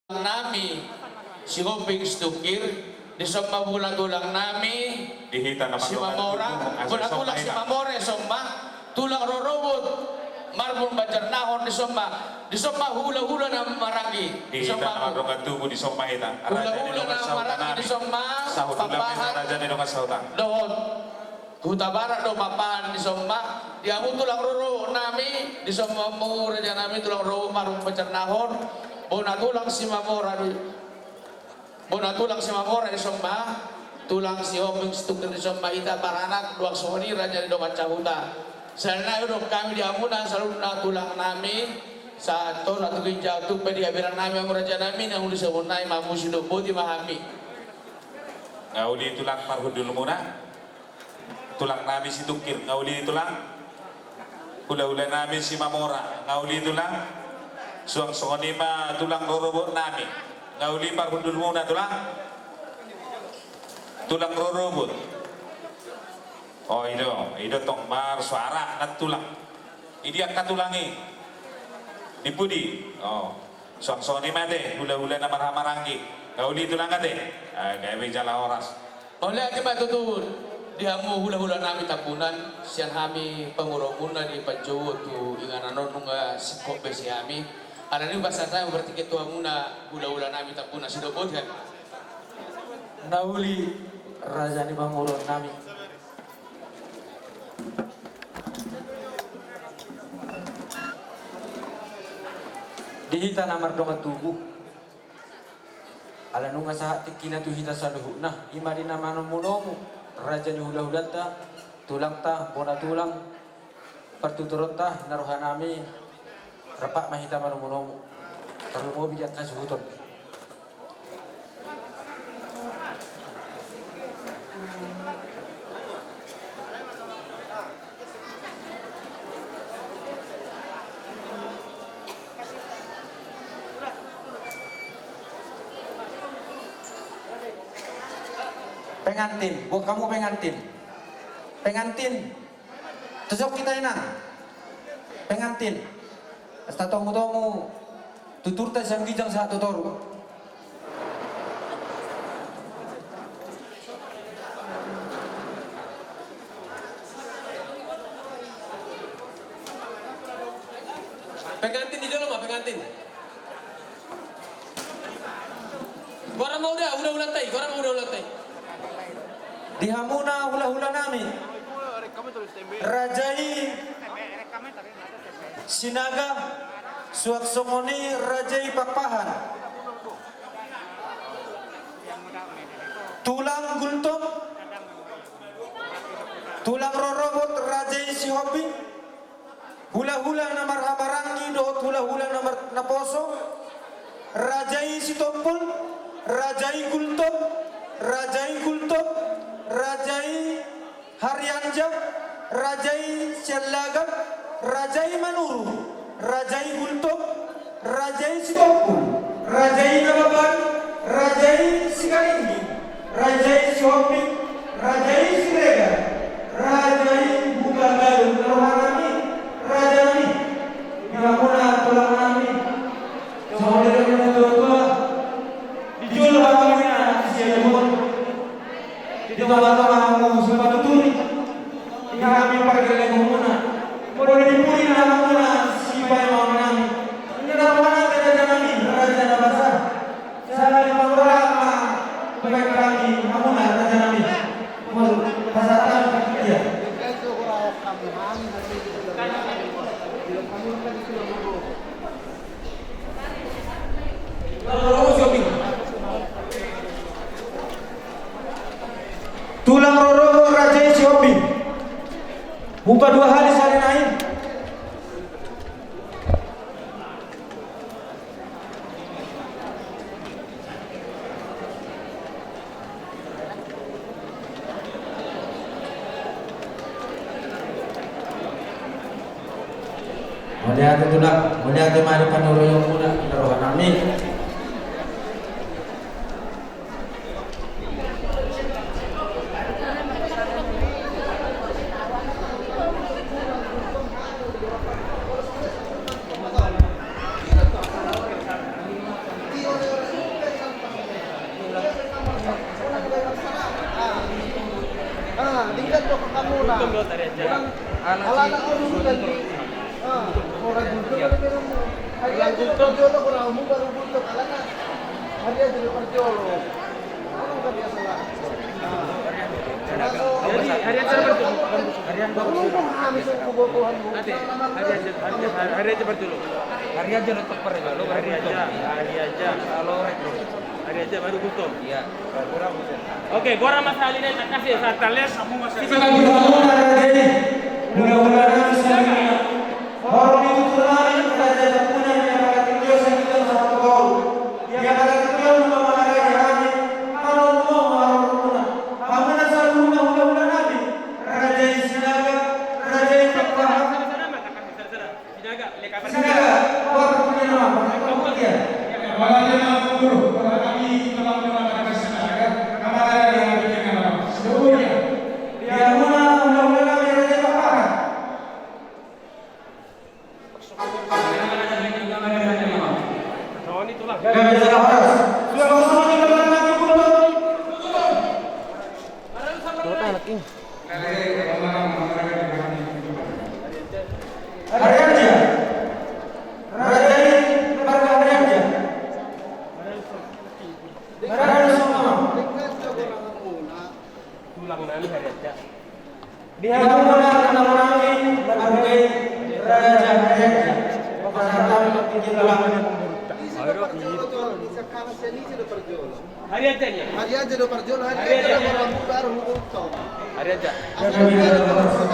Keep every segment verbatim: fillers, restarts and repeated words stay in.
nami Sihombing Situngkir, dison ma bona tulang nami Simamora, bona tulang Simamora, dison ma tulang rorobot Marbun Banjarnahor, dison ma, dison ma hulahula na maranggi, dison ma hulahula na maranggi, dison ma Papahan dohot Hutabarat do Papahan, dison ma di hamu tulang rorobot nami, dison ma hamu raja nami tulang rorobot Marbun Banjarnahor, bona tulang Simamora, bona tulang Simamora, dison ma tulang Sihombing Situngkir, dison ma hita paranak, dohot songon i raja ni dongan sahuta. Sai na didok hami di hamuna saluhutna tulang nami, sahat tu na tu ginjang tu pe di habiran nami hamu raja nami, na uli songon nai ma hamu sidok, boti ma hami. Nga uli tulang parhundulmuna. Tulang nami Situngkir, nga uli tulang. Hulahula nami Simamora, nga uli tulang. Suang songon i ma tulang rorobot nami, nga uli parhundulmuna tulang. Tulang rorobot. O, i do, i do tong marsuara na tulang. Di dia angka tulang i? Di pudi? O. Suang songon i ma ate, hulahula na marhahamaranggi. Nga uli tulang ate. Gabe jala horas. Mauliate ma tutu di hamu hulahula nami Tambunan, sian hami pamoruonmuna di panjouon tu inganan on nunga singkop be si hami. Alani i pasahat hami martingki tu hamuna hulahula nami Tambunan, sidok boti hami. Nga uli raja ni pamoruon nami. Di hita na mardongan tubu, ala nunga sahat tingkina tu hita saluhutna, i ma di na manomunomu, raja ni hulahulanta, tulangta, bona tulang, partuturonta, na roha nami, rap ma hita manomunomu. Tarlumobi di angka suhut on. Pengantin, buat kamu pengantin. Pengantin. Tusuk hita, Inang. Pengantin. Asa tatomu-tomu tuturta sian ginjang sahat tu toru. Pengantin di jolo ma, pengantin. Goarna ma uda, uda, uda tai, goarna ma uda, uda tai. Di hamuna hulahula nami, raja i Sinaga, suang songon i raja i Pakpahan, tulang Gultom, tulang rorobot raja i Sihombing, hulahula na marhahamaranggi dohot hulahula na mar-, naposo, raja i Sitompul, raja i Gultom, raja i Gultom, raja i Harianja, raja i Siallagan, raja i Manuru, raja i Gultom, raja i Sitompul, raja i Nababan, raja i Sikaringging, raja i Sihombing, raja i Siregar, raja i Hutagalung, na roha nami, raja nami, di hamuna tulang nami, songon i do na tua-tua, di jolo hamuna sian jolo. Di tonga-tonga hamu sipanuturi, di hami pargellengonmuna, molo di pudi na hamuna sipaingoan nami, di na roha nami raja nami, raja na basa, sala di panggorahan ma baen hami hamuna raja nami. Molo pasahat hami tu dia. Tulang rorobot raja i Sihombing. Hupa dua hali sari nai. Mauliate tulang, mauliate ma di panoroionmuna, di roha nami. Alana, alana, oh, dulu tadi. Ah, orang Gultom. Iya. Hari Raja do parjolo, orang umum baru Gultom. Alana, hari Raja do parjolo. Orang kan biasa lah. Ah. Jadi, hari Raja do parjolo. Hari Raja do parjolo. Nanti, hari Raja, hari Raja, hari Raja do parjolo. Hari Raja do parjolo, hari Raja, hari Raja. Hari Raja baru Gultom. Iya. Oke, gora ma sahali nai, tangkas i, sahat tales. Sisa lagi satu, Raja i. Mula-mula nami sahali nai. Horong itu tulang, Raja i, punya dia pada tinggal, saya kita satu bau. Dia pada tinggal, mula-mula Raja i. Kalau mau, harus guna. Kamu nak selalu guna, mula-mula nami. Raja i Sinaga, Raja i Pakpahan. Sinaga, waktu dia nama, waktu dia. Apalagi nama guru, apalagi nama nama Sinaga, nama dia yang bikin nama. Seluruhnya. Dia guna undang-undang kami Raja Pakpahan. Gak bisa horas. Sudah, sudah, sudah, sudah, sudah. Tuh, anak ini. Hari Raja. Raja i, marga Hari Raja. Marga Sukma. Tulang nami Hari Raja. Di hamuna tulang nami marga i Raja Hari Raja. Pasaran di tulang. Hari Raja i. Hari Raja do parjolo, hari Raja do parjolo, baru hukum tau. Hari Raja. Asal dia do parjolo.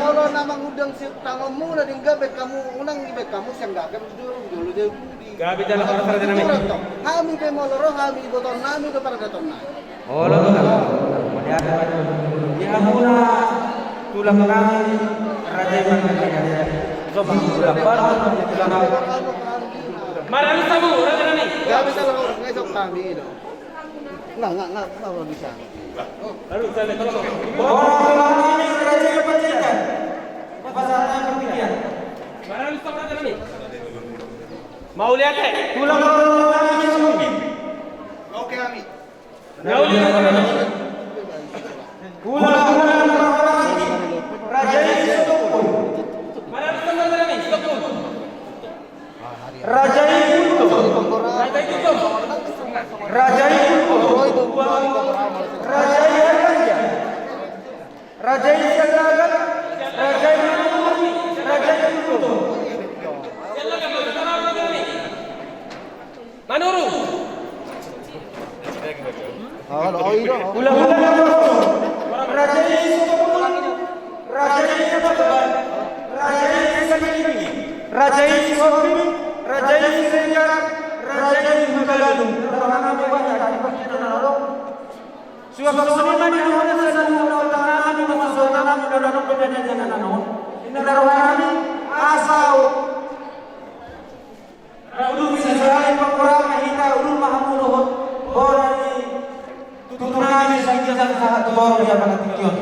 Kalau nama ngundang si tangonmu na dingga baen hamu, unang baen hamu sian gabe dulu, dulu jadi budi. Gabe jala parasar nami. Hami pe molo ro, hami iboton nami do paradaton nami. Olo, olo. Di hamuna tulang nami Raja i, marga Raja i. Sobat tulang baru, tulang nami. Marga Raja i, marga Raja i. Nggak bisa lo, nggak bisa kami, no. Nggak, nggak, nggak, nggak bisa. Lalu, saya lihat, tolong. Tulang nami Raja i Panjaitan. Pasal pertigaan. Marga Raja i, marga Raja i. Mauliate. Tulang nami Supi. Oke, kami. Raja i Sitompul. Raja i Gultom. Raja i Gultom. Raja i Gultom. Raja i Gultom. Raja i Siaga. Raja i Gultom. Raja i Gultom. Manurung. Hula-hula Nabaso. Raja i Sitompul. Raja i Sitompul. Raja i Sitompul. Raja i Sitompul. Raja i Sitompul. Raja i Sitompul. Suang songon i ma di hona saluhut na hona tanami, na hona tanami, na hona tanami, na hona tanami. Inna na rohanami, asa. Udur bisa sahali pangkorang hita, udur ma hamu dohot bona ni tutu nami, sai jala sahat tu boru di amang tingki on.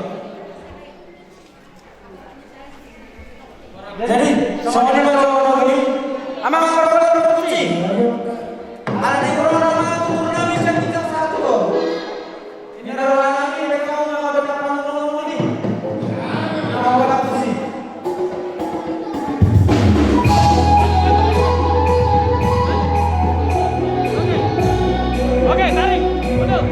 Jadi, songon i ma songon i. Amang, amang, amang, amang, amang. Ala ni roha nami, tutu nami, sai jala sahat tu boru. Ini roha nami, mereka mau dapat panggul ini. Amang, amang, amang. Oke, tarik. Mundur.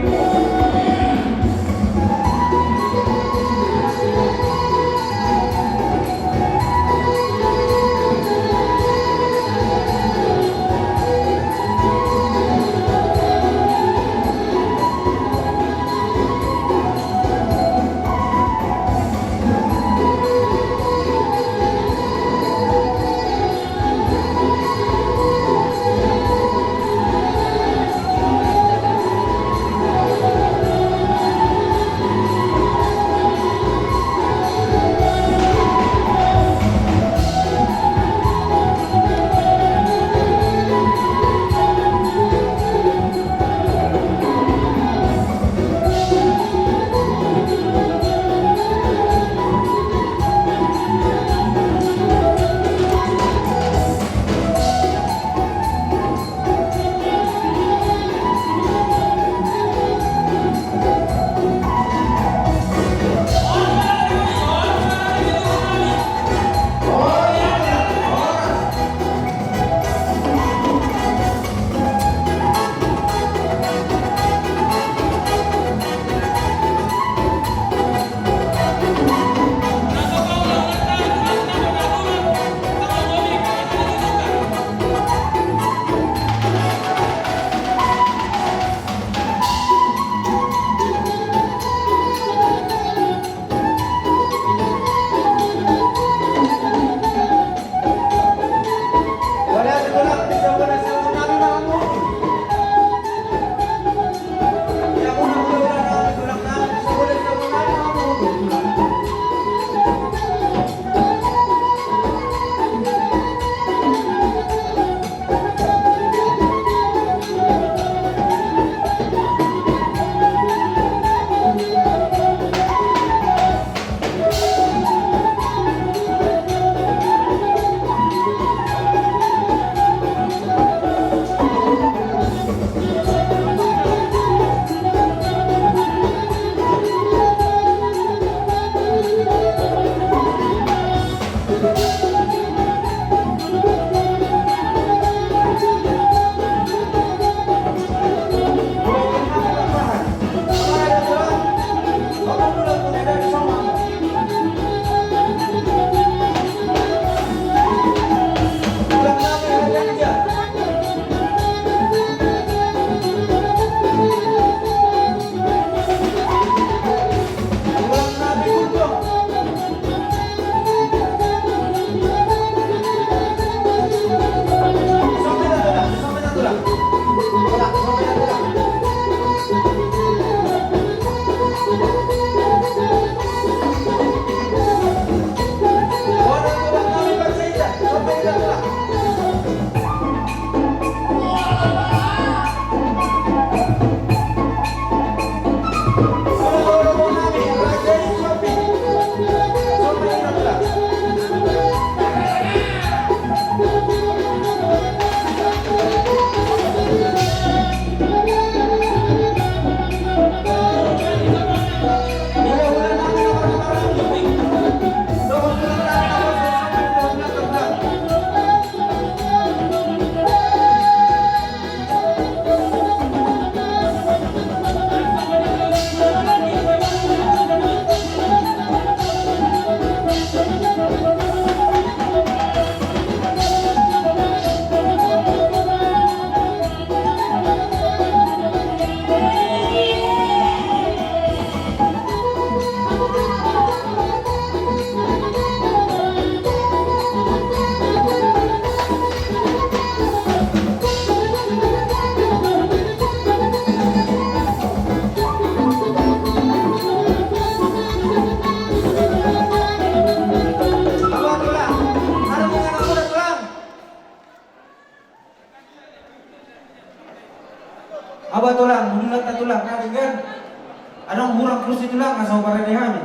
Asa huparade hami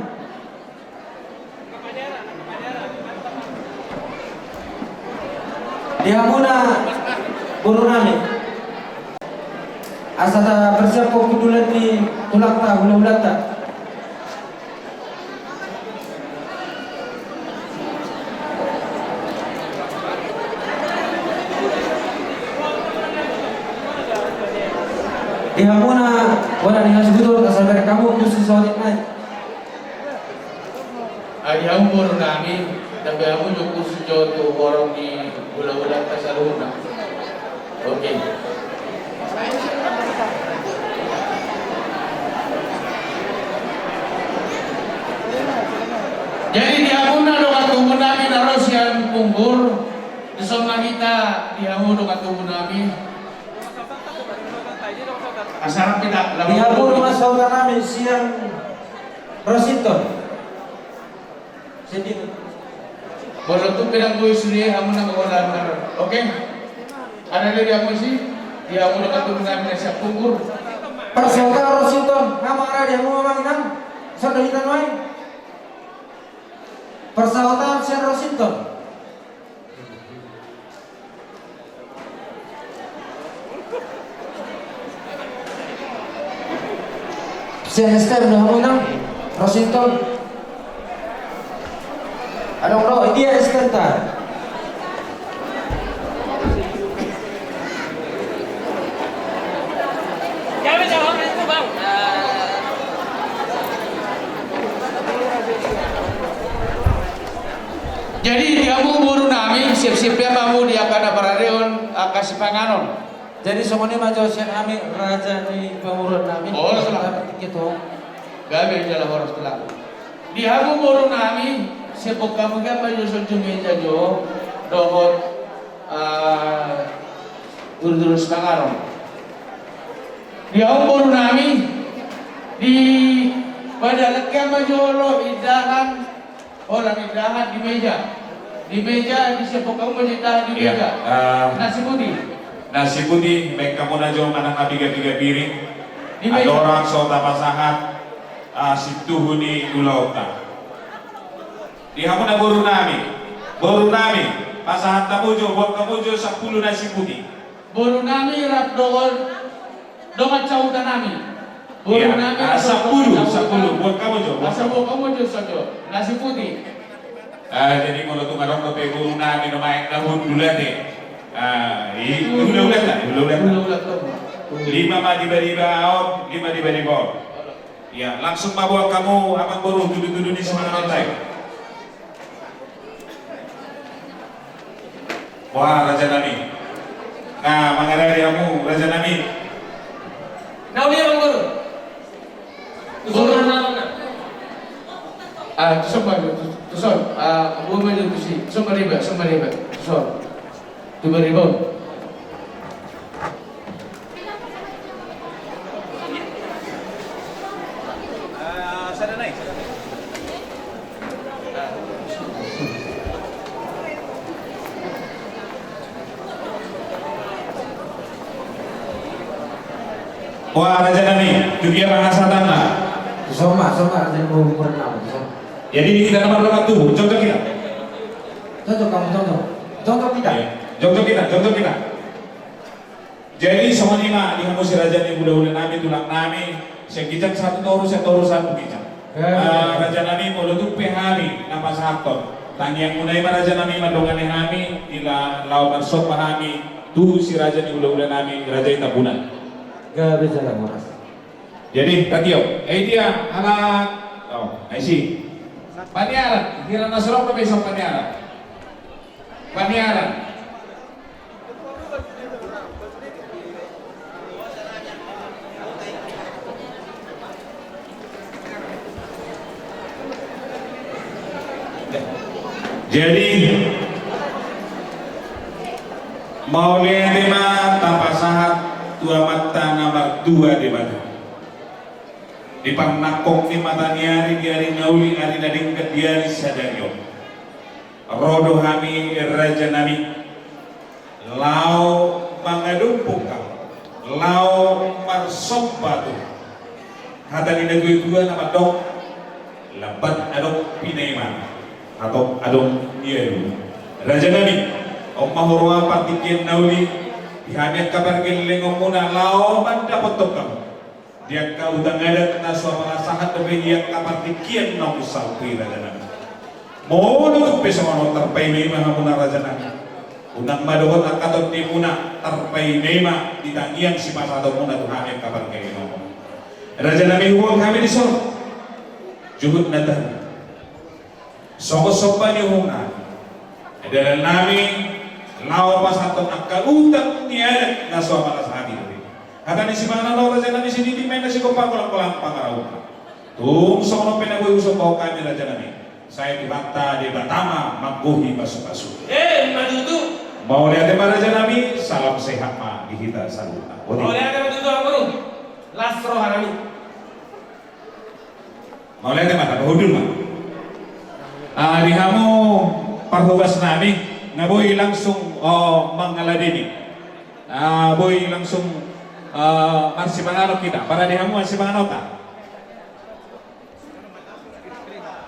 di hamuna boru nami, asa taparsiaphon hundulan ni tulangta, hulahulanta. Di hamuna bona ni hasuhuton, asa bereng hamu tusi saotik nai. Adi hamu boru nami, tapi hamu jo khusus jo tu horong ni hulahulanta saluhutna. Oke. Jadi di hamuna dongan tubu nami na ro sian Punggur, dison ma hita di hamu dongan tubu nami. Asa rap hita, di hamu dongan sahuta nami sian Rosinton. Sedih. Boru tu pedang bui sude hamu na golan. Oke. Ada lagi hamu si? Di hamu dongan tubu nami na sian Punggur. Parsahuta Rosinton, nama ada di hamu amang inang? Sada hita nuai. Parsahuta sian Rosinton. Sian S T M do hamu inang, Rosinton. Adong do, dia S T M ta. Jadi di hamu boru nami, siap-siap be hamu di angka na paradeon, angka sipanganon. Jadi songon i ma jo sian hami raja ni pamoruon nami. Oh, salah. Dapat tiket ho. Gabe jala horas tulang. Di hamu boru nami, siap hamu gabe jo songon meja jo dohot, ah, tudu-tudu sipanganon. Di hamu boru nami, di padalan hamu jo olo indahan. Holan indahan di meja. Di meja, disiapkan hamu jo indahan di meja. Nasi putih. Nasi putih, baen hamu na jo manang na piga-piga piring. Di meja. Andorang so tapasahat, ah, situhu ni ulaonta. Di hamu na boru nami. Boru nami, pasahat hamu jo, buat hamu jo sampulu nasi putih. Boru nami rap dohot dongan sahuta nami. Boru nami rap dohot dongan sahuta nami. Sampulu, sampulu. Buat hamu jo, buat hamu jo. Nasi putih. Ah, jadi molo tung adong dope boru nami na maen na hundul ate. Ah, i, hulahulanta, hulahulanta. Hulahulanta. Lima ma di bariba on, lima di bariba on. Ia, langsung ma buat hamu amang boru, tudu-tudu ni simanganon tai. Wah, raja nami. Nah, mangarade hamu, raja nami. Nauli, amang boru. Tuson ma, tuson. Ah, tuson ma, tuson. Ah, amang boru ma tusi. Tuson ma riba, tuson ma riba. Tuson. Tu bariba on. Wah, raja nami, tu dia pangasatanna. Tuson ma, tuson ma, raja nami, tuson. Jadi di hita nomor dua tu, cocok hita. Cocok hamu, cocok. Cocok hita. Iya. Cocok hita, cocok hita. Jadi songon i ma di hamu si raja ni hulahula nami, tulang nami, sian ginjang satu toru, sian toru satu ginjang. Eh. Ah, raja nami, molo tung pe hami na pasahathon, tangiangmuna i ma raja nami mandongani hami di la-, laho marsomba hami tu si raja ni hulahula nami, raja i Tambunan. Gabe jala horas. Jadi, tatiop. Eh, dia, anak. Oh, I see. Paniaran. Hira na so ro pe so paniaran. Paniaran. Jadi, mauliate ma tapasahat tu Amanta na martua Debata. Di parnangkok ni mata ni ari, di ari na uli, ari na denggan, di ari sadari on. Ro do hami, raja nami, laho mangadophon hamu, laho marsomba tu hata ni natuatua na mandok, Lambat adong pinaima, hatop adong nialu. Raja nami, on ma huroha partingkian na uli, di hami angka pargellengonmuna laho mandapothon hamu. Di angka utang adat na so mala sahat dope di angka partingkian na unsal pe raja nami. Molo tung pe songon on tarpaimaima hamuna raja nami. Unang ma dohot angka tondimuna tarpaimaima di tangiang sipasahatonmuna tu hami angka pargellengonmuna. Raja nami huboan hami dison. Juhut na tadi. Songon somba ni uhum nami. Dalan nami laho pasahathon angka utang ni adat na so mala sahat i dope. Hata ni simanganon raja nami sididi ma inna sigompa golang-golang pangarahutna. Tung songon on pe na boi husombahon hami raja nami. Sai Tuhanta Debata ma manggohi pasu-pasu. Eh, ima tutu. Mauliate ma raja nami, salam sehat ma di hita saluhutna. Boti. Mauliate ma tutu amang boru. Las roha nami. Mauliate ma, tamba hundul ma. Ah, di hamu parhobas nami, na boi langsung, oh, mangaladeni. Ah, boi langsung, ah, marsimanganon hita. Parade hamu marsimanganonta.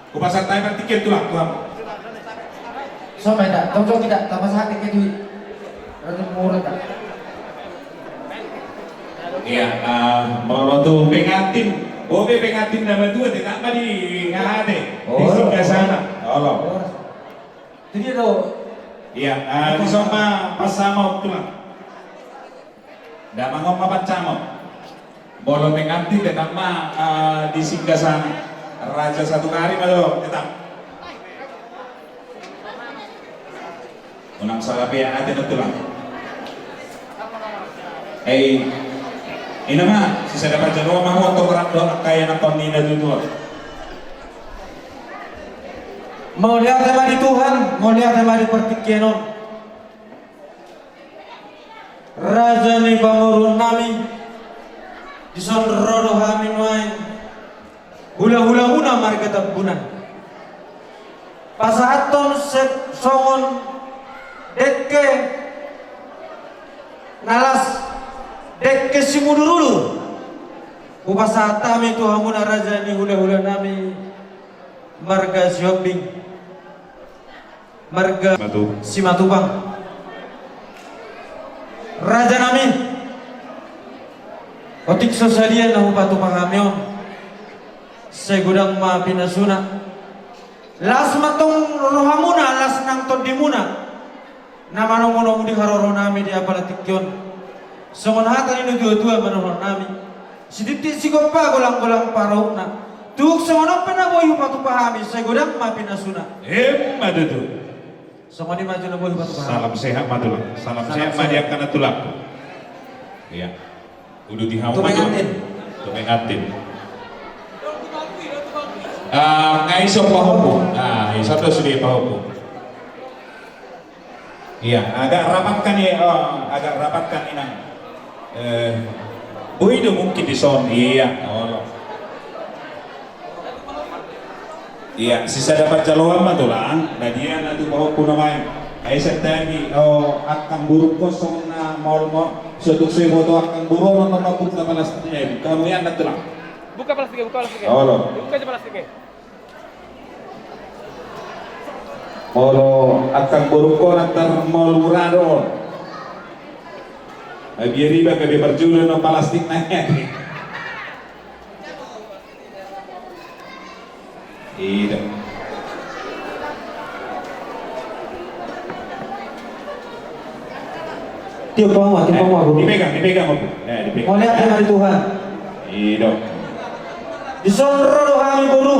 Hupasahat hami partingkian tulang tu hamu. Songon i da, tongtong i da, tamba sahat i ke dui. Ratu murah da. Iya, eh, molo tu pengantin, bobe pengantin na matua tetap ma di ngahate, di singgasana. Olo. Jadi do. Iya, eh, dison ma pansamot tulang. Damang on ma pansamot. Molo pengantin tetap ma, eh, di singgasana. Raja Satu Kari ma do tetap. Unang sala pe ate na tulang. Eh, ina ma, sisada parjaloan ma ho, tong rap dohot angka ianakhon ni na tutu on. Mauliate ma di Tuhan, mauliate ma di partingkian on. Raja ni pamoruon nami, dison ro do hami nuaeng, hula-hulamuna marga Tambunan. Pasahathon se-, songon dengke na las, dengke simudur-udur. Hupasahat hami tu hamuna raja ni hula-hula nami marga Sihombing. Marga Matu. Simatupang. Raja nami. Otik so sadia na hupatupa hami on. Sai godang ma pinasuna. Las ma tong rohamuna, las nang tondimuna. Na manomu-nomu di haroro nami di apala tingki on. Songon hata ni natua-tua manohor nami. Sitintin sigompa golang-golang pangarahutna. Tung songon on pe na boi hupatupa hami, sai godang ma pinasuna. Emma tutu. Songon i ma jo na boi hupatupa hami. Salam sehat ma tulang. Salam sehat ma di angka na tulang. Iya. Uduti hamu ma jo. Tu pengantin. Tu pengantin. Ah, nga ison pahompu. Ah, ison do sude pahompu. Iya, agak rapatkan ya, oh, agak rapatkan inang. Eh, boi do mungkin dison, iya, olo. Iya, sisada parjaloan ma tulang, na dia na tu pahompu na main. Ai sentadi, oh, angkang boru kosong na maol-maol, so tung so iboto angkang boru on, on, on, buka palastik, eh, buka hamu ian na tulang. Buka palastik, buka palastik. Olo. Buka aja palastiknya. Molo angkang boru on antar molo murado on. Mabiar iba gabe parjolo na palastik na. Ida. Tiup pahompu, tiup pahompu. Dipegang, dipegang, Opu. Eh, dipegang. Mauliate ma di Tuhan. Ida. Dison ro do hami boru.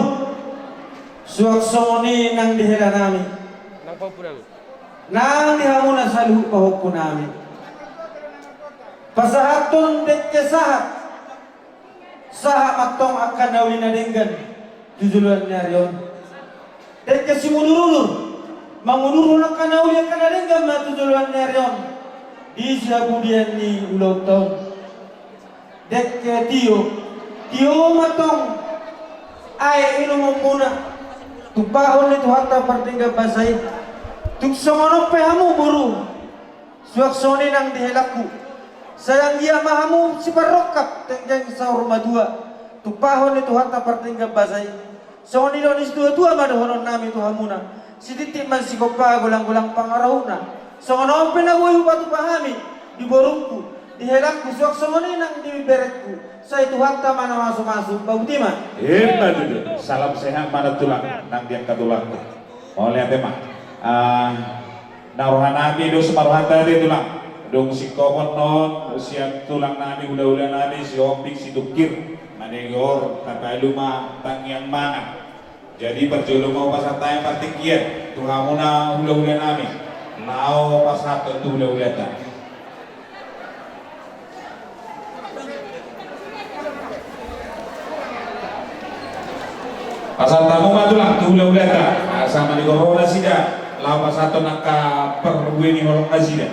Suang songon i nang di hela nami. Nang pahompu nami. Nang di hamuna saluhut pahompu nami. Pasahathon dengke sahat. Sahat ma tong angka na uli na denggan tu joloan ni ari on. Dengke simudur-udur. Mangudurhon angka na uli angka na denggan ma tu joloan ni ari on. Di sihabudian ni ulaonta on. Dengke tio, tio ma tong aek inumonmuna, tumpahon ni Tuhanta pardenggan basa i. Tung songon on pe hamu boru, suang songon i nang di helangku. Sai anggiat ma hamu siparrongkap tenggeng saur matua, tumpahon ni Tuhanta pardenggan basa i. Songon i do na situatua ma dohonon nami tu hamuna. Sititi ma sigompa, golang-golang pangarahutna. Songon on pe na boi hupatupa hami di borungku, di helangku, suang songon i nang di berengku. Sai Tuhanta ma na mamasu-masu. Botima. Ima tutu. Salam sehat ma na tulang nang di angka tulangku. Mauliate ma. Ah, na roha nami do sumarohata ate tulang. Dung singkopon on sian tulang nami, hula-hula nami, si Ompik, si Tungkir. Manegor, tapalu ma tangiang mangan. Jadi parjolo ma hupasahat hami partingkian tu hamuna hula-hula nami. Laho pasahathon tu hula-hulanta. Pasahat hamu ma tulang tu hula-hulanta, asa manigor roha nasida, laho pasahathon angka parbue ni holong nasida.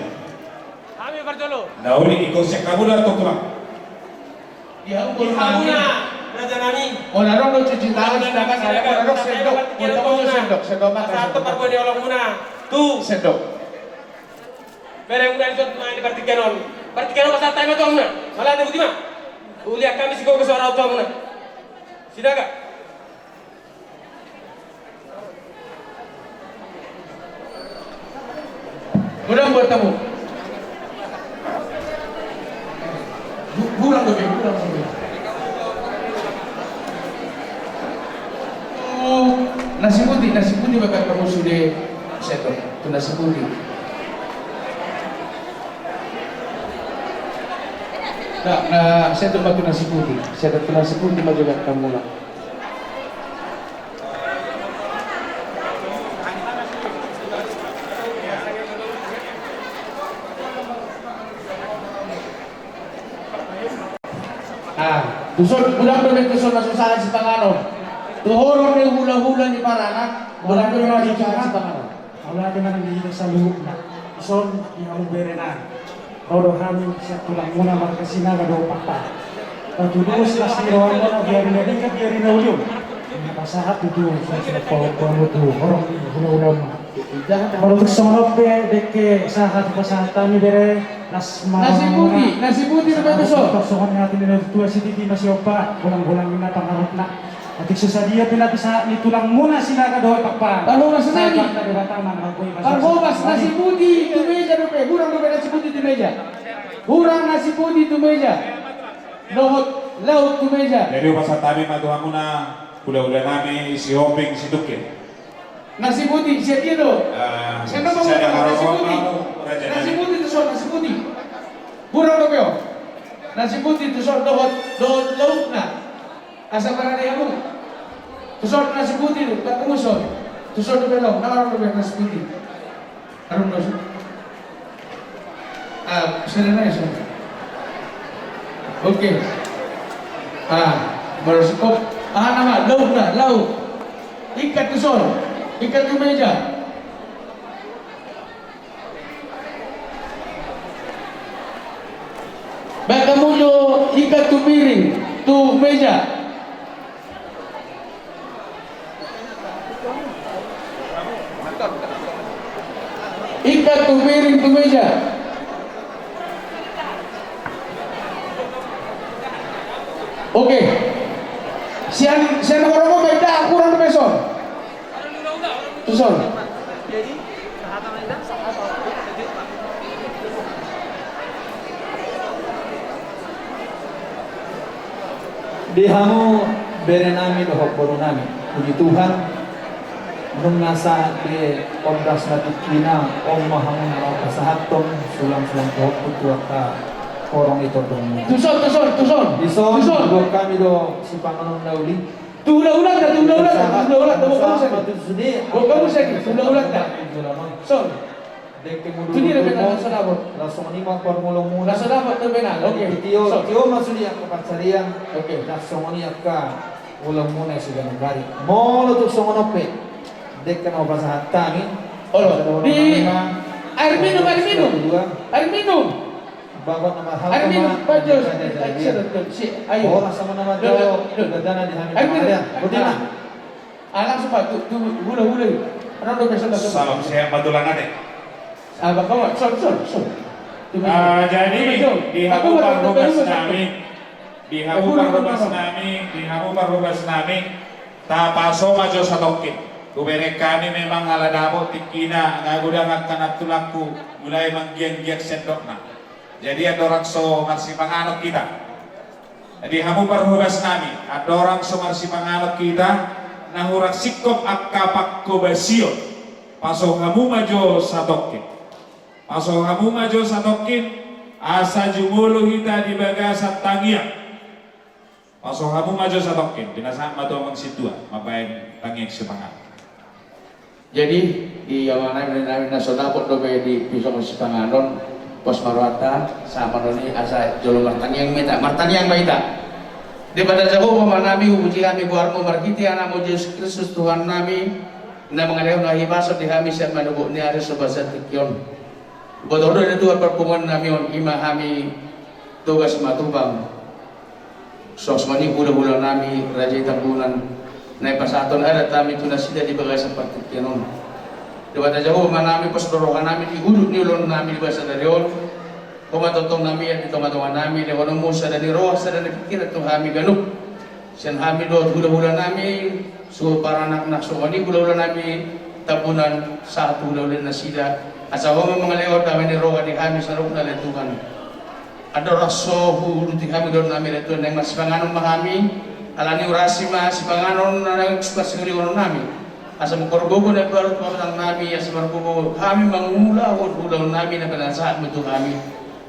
Hami parjolo. Na uli, ingkon sian hamuna tulang. Di hamuna, raja nami. Olo, adong do cuci tangan, silakan, silakan, adong sendok. Pasahat parbue ni holongmuna tu sendok. Berengmuna dison, ma di partingkian on. Partingkian on pasahat hami ma tu hamuna. Mauliate, botima. Uli, angka hami sigogo so rap tu hamuna. Sinaga. Godang buat hamu. Hu-, hurang dope, hurang dope. Oh, nasi putih, nasi putih bahen hamu sude. Sendok tu nasi putih. Nah, nah, sendok ma tu nasi putih. Sendok tu nasi putih ma jo bahen hamu lah. Ah, tuson, godang dope tuson na so sahat sipanganon. Tu horong ni hula-hula ni paranak, godang dope na so sahat sipanganon. Mauliate ma nang di hita saluhutna. Dison di hamu bere nami. Ro do hami sian tulangmuna marga Sinaga dohot Pakpahan. Patuduhon las ni rohamuna di ari na ringkot, di ari na uli on. Ina pasahat tutu, pasahat pahompu hamu tu horong ni hula-hulamuna. Molo tung songon on pe dengke sahat pasahat hami bere, las ma rohamuna. Nasi putih, nasi putih dope tuson. Songon hata ni natuatua, sititi ma sigompa, golang-golang ma pangarahutna. Atik so sadia pe na pasahat ni tulangmuna Sinaga dohot Pakpahan. Parhobas nami. Parhobas nasi putih tu meja dope. Hurang dope nasi putih tu meja. Hurang nasi putih tu meja. Dohot lauk tu meja. Jadi hupasahat hami ma tu hamuna hula-hula nami, si Ompik, si Tungkir. Nasi putih, sian dia do? Eh, sian dia, nasi putih. Nasi putih tuson, nasi putih. Hurang dope on. Nasi putih tuson dohot, dohot laukna. Asa marade hamu. Tuson nasi putih do, tak tuson. Tuson dope do, na hurang dope nasi putih. Harum do. Ah, sudah na ya, sudah. Oke. Ah, baru cukup. Ah, nama, lauk na, lauk. Ikat tuson. Ikat tu meja. Bahen hamu jo ikat tu piring, tu meja. Ikat tu piring, tu meja. Oke. Sian, sian horong on bahen da, hurang dope son. Tuson. Di hamu bere nami dohot boru nami, puji Tuhan, nunga sahat be ondas na tingkina, on ma hamu na laho pasahathon sulang-sulang pahompu tu angka horong i tondong. Tuson, tuson, tuson. Dison, tuson. Buat hami do sipanganon na uli. Tu hula-hulanta, tu hula-hulanta, tu hula-hulanta, boan hamu sian i. Boan hamu sian i, tu hula-hulanta. Son. Dengke mudun. Tu dia dope na langsung dapot. Langsung i ma parmulomuna. Langsung dapot dope na. Oke. Tio, son. Tio ma sude angka pansarian. Oke. Langsung i angka mulomuna siganup ari. Molo tung songon on pe. Dengke na hupasahat hami. Olo. Di air minum, air minum. Air minum. Bagot na mahal. Air minum, pajos, air minum. Ayo. Oh, asa mana manjalo. Air minum. Botima. Ah, langsung, Pak, tu, tu hula-hula i. Salam sehat, Pak, tulang ate. Ah, Pak, Pak, sorry, sorry, sorry. Ah, jadi, di hamu parhobas nami, di hamu parhobas nami, di hamu parhobas nami. Tapaso ma jo satongkin. Hubereng hami memang ala dapot tingkina, nga godang angka nantulangku mulai manggianggiang sendokna. Jadi andorang so marsipanganon hita. Jadi hamu parhobas nami, andorang so marsipanganon hita, na hurang singkop angka panghobasion. Paso hamu ma jo satongkin. Paso hamu ma jo satongkin, asa jumolo hita di bagasan tangiang. Paso hamu ma jo satongkin, pinasahat ma tu amang sintua mambahen tangiang sipanganon. Jadi di amang nami, nami na so dapot dope di pison sipanganon, pos ma rohanta, sahat ma on i asa jolo martangiang ma hita, martangiang ma hita. Debata Jahowa Ama nami, hupuji hami goarmu marhite Anakmu Jesus Kristus Tuhan nami, na mangalehon hahipason di hami sian manogot ni ari so basa tingki on. Huboto do ale Tuhan parpunguan nami on, i ma hami Toga Simatupang. Songon i hulahula nami Raja i Tambunan, na pasahaton adat hami tu nasida di bagasan partingkian on. Debata Jahowa Ama nami, pos do roha nami di udut ni ulaon nami di bagasan ari on. Ho ma tongtong na mian di tongatonga nami, lehononmu sada ni roha sada ni pingkiran tu hami ganup. Sian hami dohot hulahula nami, suhut paranak na songon i hulahula nami Tambunan, sahat tu hulahula nasida. Asa ho ma mangalehon dame ni roha di hami saluhutna ale Tuhan. Andorang so huuduti hami dohonon nami ale Tuhan, naeng marsipanganon ma hami. Alani urasi ma sipanganon na naeng marsiuduti dohonon nami. Asa mangkorbogo na baru tu hami, asa margogo hami mangulahon ulaon nami na pinasahatmu tu hami.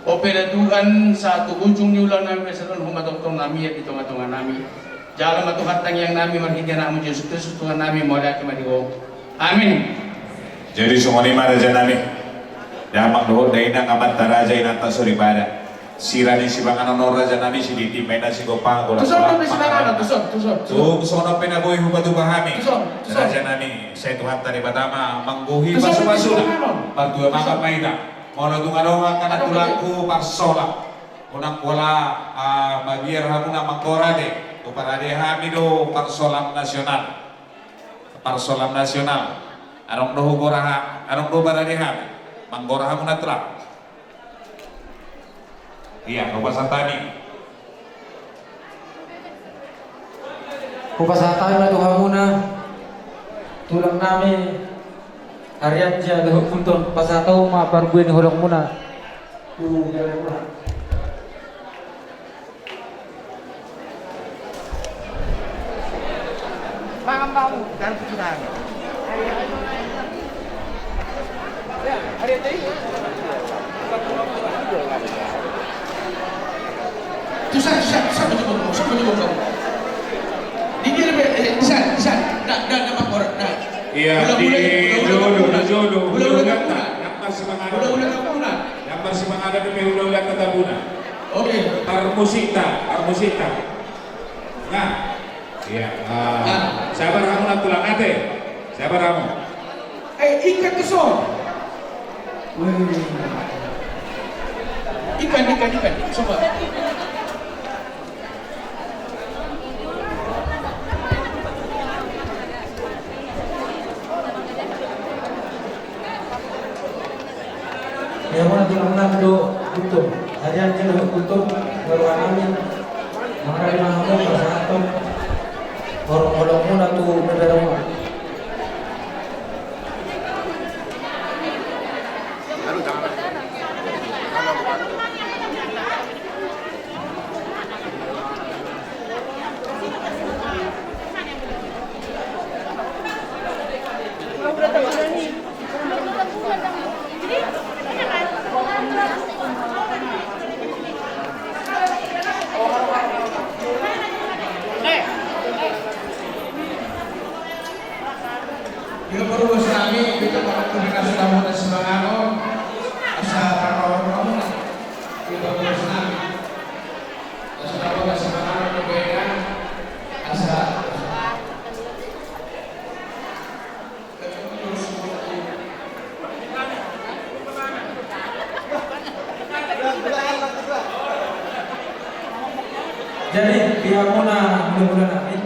Ope ale Tuhan, sahat tu ujung ni ulaon nami, pasahaton ho ma tongtong na mian di tongatonga nami. Jalo ma Tuhan tangiang nami marhite Anakmu Jesus Kristus Tuhan nami, mauliate ma di Ho. Amin. Jadi songon i ma raja nami. Damang dohot dainang, amanta raja, inanta soripada. Sira ni sipanganon on raja nami, sididi ma inna sigompa, golang-golang. Tuson, tuson, tuson. Tung songon on pe na boi hupatupa hami. Tuson, tuson. Raja nami, sai Tuhanta Debata ma manggohi pasu-pasuna. Tuson, tuson. Martua ma hita. Molo tung adong angka nantulangku parsola, unang pola, ah, mabiar hamuna manggora ate. Huparade hami do parsola nasional. Parsola nasional. Adong do hugora ha-, adong do huparade hami. Manggora hamuna tulang. Ia, hupasahat hami. Hupasahat hami ma tu hamuna, tulang nami, Arianja dohot Gultom, pasahat hamu ma parbue ni holongmuna tu tulang muna. Mangan bahu dan pikiran. Tusan, tusan, tusan, betul, betul, tusan, betul, betul. Di dia lebih, eh, tusan, tusan. Dah, dah, dah, Pak Kor, dah. Iya, di jolo, di jolo. Ulang, ulang, ulang. Yang masih mengada. Ulang, ulang, ulang. Yang masih mengada di ulang, ulang, ulang. Oke. Parmusikta, parmusikta. Nah, iya. Ah, sabar hamu nantulang ate. Sabar hamu. Eh, ikan tuson. Wih. Ikan, ikan, ikan. Coba. Ia muna tulang nami dohot Gultom. Arianja dohot Gultom, marroha nami mangarade ma hamu pasahathon holong-holongmuna tu beberemuna. Di parhobas nami, hita parhobas nami na so dapot sipanganon, asa parhobas nami. Di parhobas nami. Na so dapot sipanganon, asa. Jadi, pihak muna, muna, muna, eh.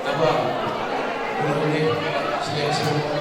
Apa? Boleh, boleh. Siap, siap.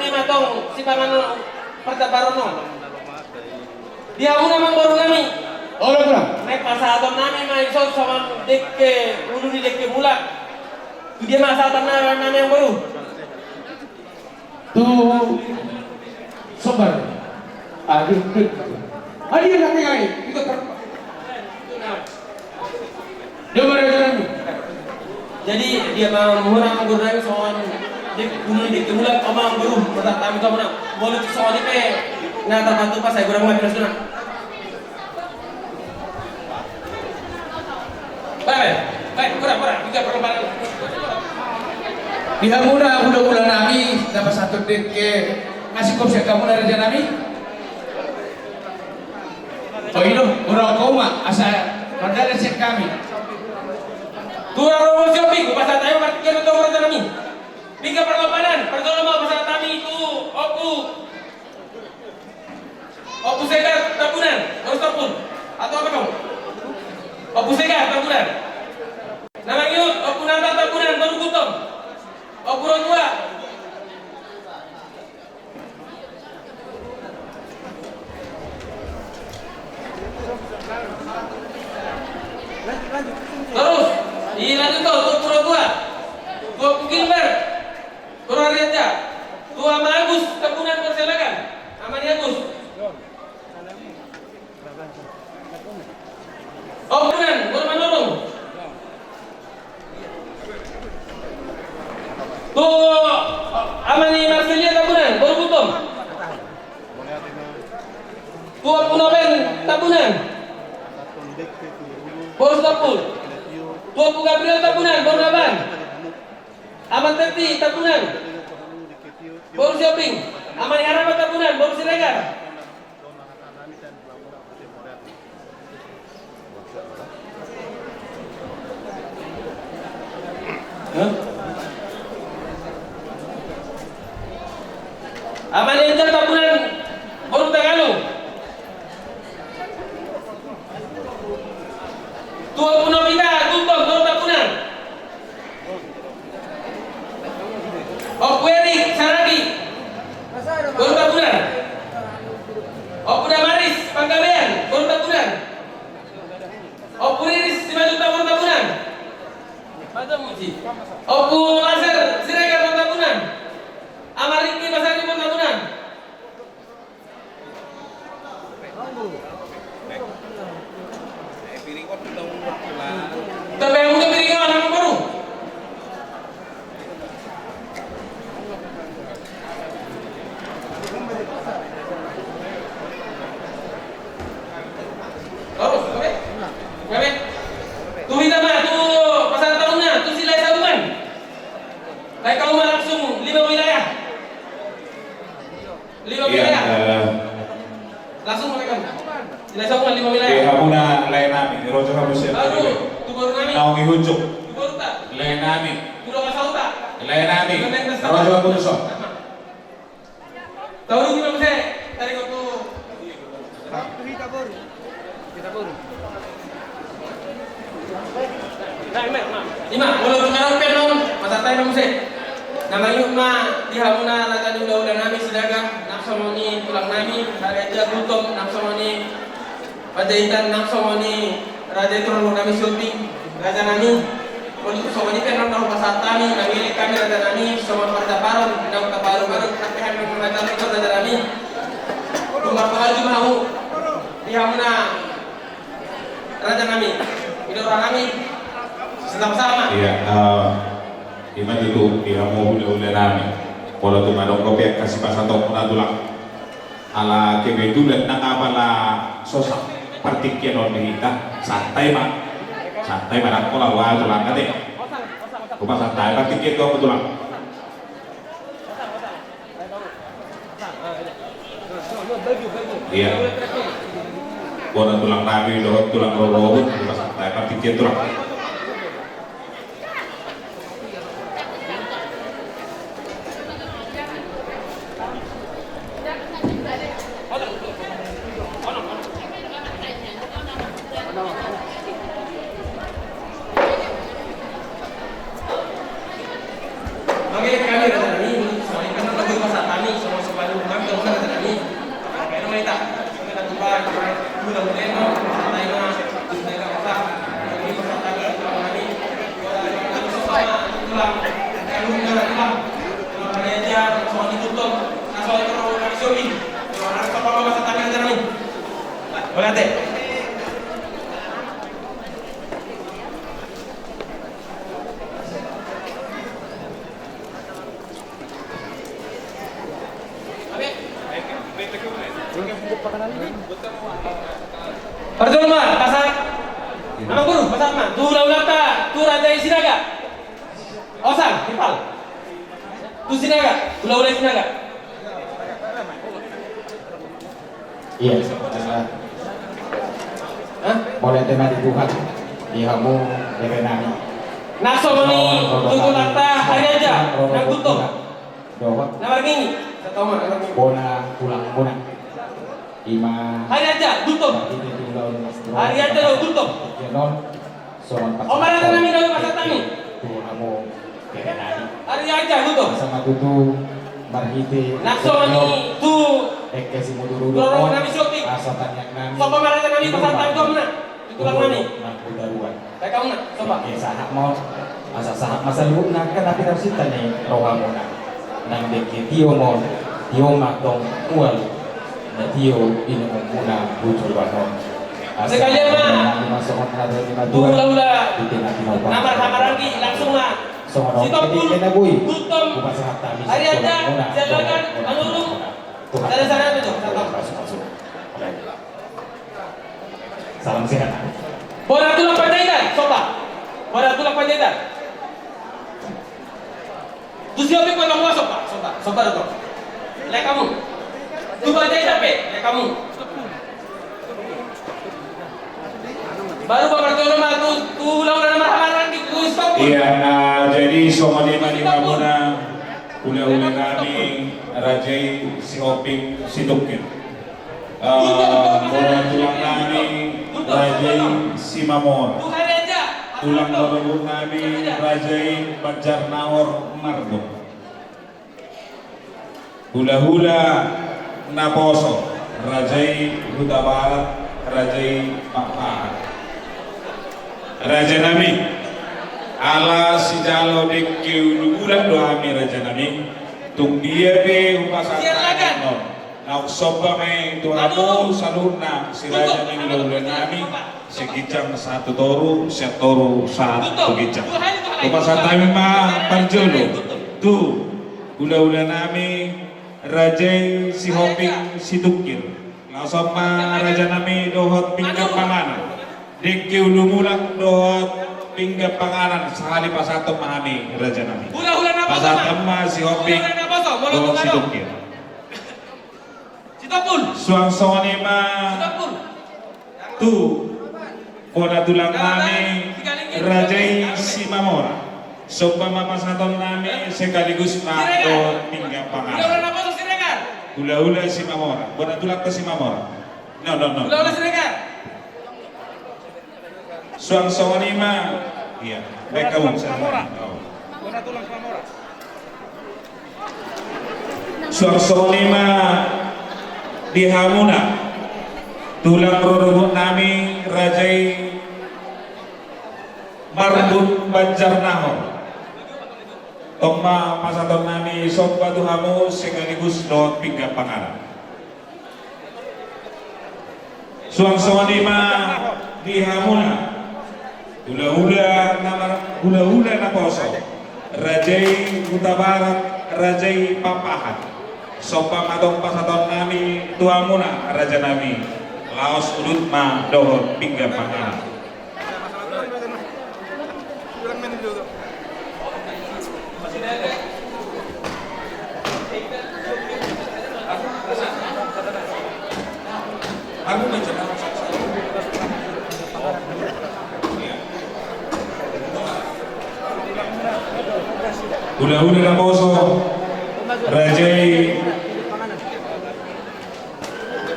nami ma tong sipanganon partambaran on. Di hamuna amangboru nami. Olo, Tulang. Naeng pasahaton nami ma ison songon dengke, ulu ni dengke mulak. Tu dia ma hasahatan nami, amangboru? Tu Sombar. Aduh, aduh. Aduh, aduh, aduh. Itu ter- Dia ma raja nami. Jadi dia ma mura amangboru nami songon dengke, ulu ni dengke mulak, amangboru, pasahat nami tu hamuna. Molo tu songon i pe na tarpatupa, sai godang ma pinasuna. Bae, bae, godang, godang, piga perlombaan. Di hamuna hulahula nami, na pasahathon dengke, na singkop sian hamuna raja nami. O, i do, godang, ho ma asa mardalan sian hami. Tua Romo Sihombing, hupasahat hami ma partingkian on tu raja nami. Piga parlombaan, parjolo ma hupasahat hami tu Ompu, Ompu Segar Tambunan, boru Sitompul. Atau apa kau? Ompu Segar Tambunan. Na mangihut, Ompu Nata Tambunan, boru Gultom. Ompu Rotua. Torus, dilanjut tu Ompu Rotua. Tu Ompu Gilbert, boru Harianja. Tu Ama Agus Tambunan, boru Silagan. Ama ni Agus. Ompu Tambunan, boru Manurung. Tu ama ni Marsilia Tambunan, boru Gultom. Tu Ompu Noben Tambunan, boru Sitompul. Tu Ompu Gabriel Tambunan, boru Nabahan. Ama Teti Tambunan, boru Sihombing. Ama ni Harama Tambunan, boru Siregar. Hah? Ama ni Angel Tambunan, boru Tagalung. Tu Ompu Novita Gultom, boru Tambunan. Ompu Erik Saragi, Baik, kau mah langsung lima wilayah. Lima wilayah. Langsung baik, kau. Tidak sama lima wilayah. Di hamuna lae nami, rojo hamu sian. Baru, tu boru nami. Naung i hunjuk. Tu boru ta. Lae nami. Tu dongan sahuta. Lae nami. Rojo hamu tu son. Tahu dulu, Bang, saya tarik waktu. Hah? Hita boru. Hita boru. Nah, ima, ima. Ima, molo tu ngarang pe annon, pasahat hami ma muse. Na mangihut ma di hamuna raja ni hulahula nami Sinaga, nang songon i tulang nami, Raja Gultom, nang songon i Panjaitan, nang songon i raja i tu rorobot nami Sihombing, raja nami. Molo songon i pe annon na hupasahat hami, na huelek hami raja nami, songon parjamparon, na hutabaru-baru, ate hami raja nami, raja nami. Tumpak pahaji ma hamu di hamuna raja nami. Ido roha nami. Sama-sama. Iya, eh, ima tutu di hamu hulahula nami. Molo tung adong dope angka sipasahatonmuna tulang. Ala kebetulan nang apala so sah partingkian on di hita, santai ma. Santai ma, ndang pola ua tulang ate. Rupani santai partingkian tu hamu tulang. Iya. Bona tulang nami dohot tulang rorobot, rupani santai partingkian tulang. Oke, kami raja nami, soalnya kan lagi masa kami, sama-sama dulu kami, sama raja nami. Oke, nama kita. Parjolo ma, pasahat. Amang guru, pasahat ma. Tu hulahulanta, tu raja i Sinaga. Osang, Ipal. Tu Sinaga, hulahula Sinaga. Iya, eh, hah? Mauliate ma di Tuhan, di hamu bere nami. Nang songon i tu tulangta Hariaja, nang Gultom. Dohot. Na marnini, satahu ma, na marnini. Bona tulangmuna. Ima. Hariaja, Gultom. Hariaja dohot Gultom. Songon. Oma raja nami, dohot pasahat nami. Tu hamu bere nami. Hariaja, Gultom. Asa ma tutu marhite. Nang songon i tu. Dengke simudurudur. Rorobot nami Sihombing. Asa tangiang nami. Sopa ma raja nami, pasahat nami tu hamuna. Tu tulang nami. Nang tu daruan. Baik, hamuna, sopa. Dengke sahat ma on. Asa sahat ma saluhutna, kan api na husinta ni rohamuna. Nang dengke tio ma on, tio ma tong ualu. Na tio inumumuna tu joloan on. Sekalian ma. Asa ma songon hata ni natuatua. Hulahula. Di tengah-tengah. Na marhahamaranggi, langsung ma. Songon on. Sitompul. Kena boi. Gultom. Hupasahat hami. Hariaja, Siahaan, Manurung. Tuhan. Sada-sada itu. Masuk, masuk. Salam sehat. Bona tulang Panjaitan, sopa. Bona tulang Panjaitan. Tu Sihombing pe, sopa, sopa, sopa do. Lae hamu. Tu Panjaitan pe, lae hamu. Baru bapak Jono ma tu, tu hulahula na marhahamaranggi, tu Sihombing. Iya, nah, jadi songon i ma di hamuna hulahula nami raja i Sihombing Situngkir. Eh, bona tulang nami raja i Simamora. Tulang rorobot nami raja i Banjarnahor Marbun. Hulahula naposo, raja i Hutabarat, raja i Pakpahan. Raja nami, ala sijalo dengke ulumuna do hami raja nami, tung dia pe hupasahat hami annon. Naung somba ma i tu hamu saluhutna, si raja ni hulahula nami, sian ginjang sahat tu toru, sian toru sahat tu ginjang. Hupasahat hami ma parjolo tu hulahula nami raja i Sihombing Situngkir. Laos on ma raja nami dohot pinggan panganan. Dengke ulumuna dohot pinggan panganan, sahali pasahathon ma hami raja nami. Hulahula na Pasahat ma Sihombing dohot Situngkir. Sitompul. Suang songon i ma. Sitompul. Tu bona tulang nami, Raja i Simamora. Somba ma pasahaton nami sekaligus ma dohot pinggan panganan. Hulahula Simamora, bona tulangta Simamora. No, no, no. Hulahula Siregar. Suang songon i ma. Ia, baen hamu. Suang songon i ma di hamuna tulang rorobot nami, Raja i Marbun Banjarnahor. Tong ma pasahaton nami somba tu hamu sekaligus dohot pinggan panganan. Suang songon i ma di hamuna hulahula na mar-, hulahula naposo, Raja i Hutabarat, Raja i Pakpahan. Somba ma tong pasahaton nami tu hamuna raja nami. Laos udut ma dohot pinggan panganan. Hulahula naposo, Raja i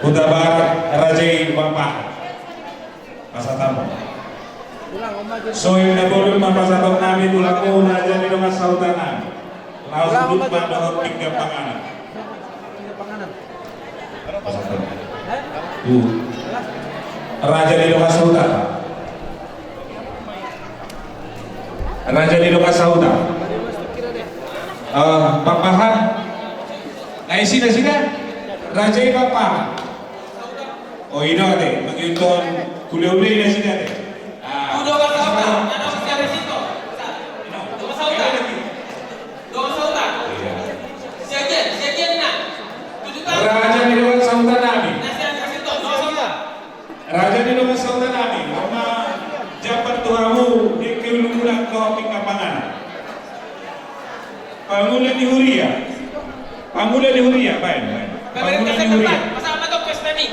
Hutabarat, Raja i Pakpahan. Pasahat hamu. Songon i na bolon ma pasahaton nami tu laho raja ni dongan sahuta nami. Laos udut ma dohot pinggan panganan. Pasahat hamu. Tu raja ni dongan sahuta. Raja ni dongan sahuta. Eh, Pakpahan. Na isi nasida. Raja i Pakpahan. O, i do ate, mangihut on hulahula i nasida ate. Ah. Raja ni dongan sahuta nami. Raja ni dongan sahuta nami. Ama jambar tu hamu, dengke ulu mulak tu pinggan panganan. Pangula ni huria. Pangula ni huria, baen, baen. Pangula ni huria.